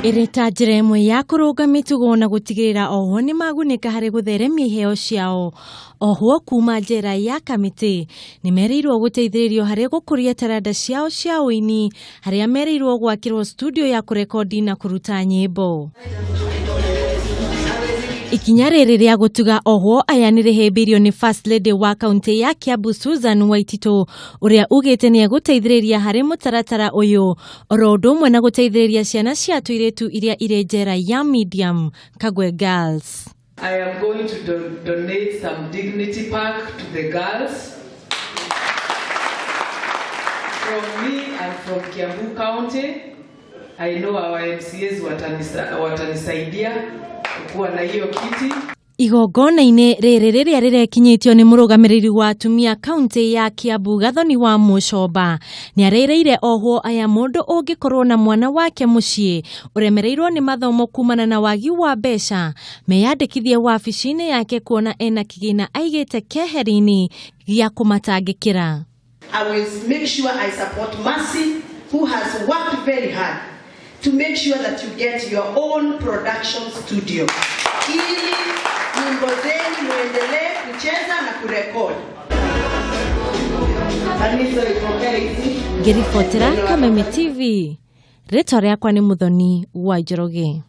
Ĩrĩ ta njĩra ĩmwe ya kũrũnga mĩtugo na gũtigĩrĩra ohwo nĩ magunĩka harĩ gũtheremia iheo ciao. Ohwo kuma njera ya Kamĩtĩ nĩ merĩirwo gũteithĩrĩrio harĩ gũkũria taranda ciao cia ũini harĩa merĩirwo gwakĩrwo studio ya kũrekondi na kũruta nyĩmbo. Ikinya rĩrĩ rĩa gũtuga ohwo aya nĩ rĩhĩmbĩirio nĩ First Lady wa kaunti ya Kiambu Susan Waititũ ũrĩa ugĩte nĩ egũteithĩrĩria harĩ mũtaratara ũyũ oro ũndũ ũmwe na gũteithĩrĩria ciana cia tũirĩtu iria irĩ njera ya Medium Kagwe Girls. I am going to donate some dignity pack to the girls from me and from Kiambu County. I know our MCAs watanisaidia kuwa na hiyo kiti. Igongona-inĩ rĩrĩ rĩrĩa rĩrekinyĩtio nĩ mũrũgamĩrĩri wa atumia kaunti ya Kiambu Gathoni wa Mũcomba nĩ arĩrĩire ohwo aya mũndũ ũngĩkorwo na mwana wake mũciĩ ũremereirwo nĩ mathomo kumana na wagi wa mbeca meyandĩkithie wabici-inĩ yake kuona ena kĩgĩna aigĩte keheri-inĩ gĩa kũmatangĩkĩra. I will make sure I support Mercy, who has worked very hard to make sure that you get your own production studio ili nyimbo zenu muendelee kucheza na kurekodi. Kanisa ipokee hizi. Ngĩribotera Kameme TV, rĩtwa rĩakwa nĩ Muthoni wa Njoroge.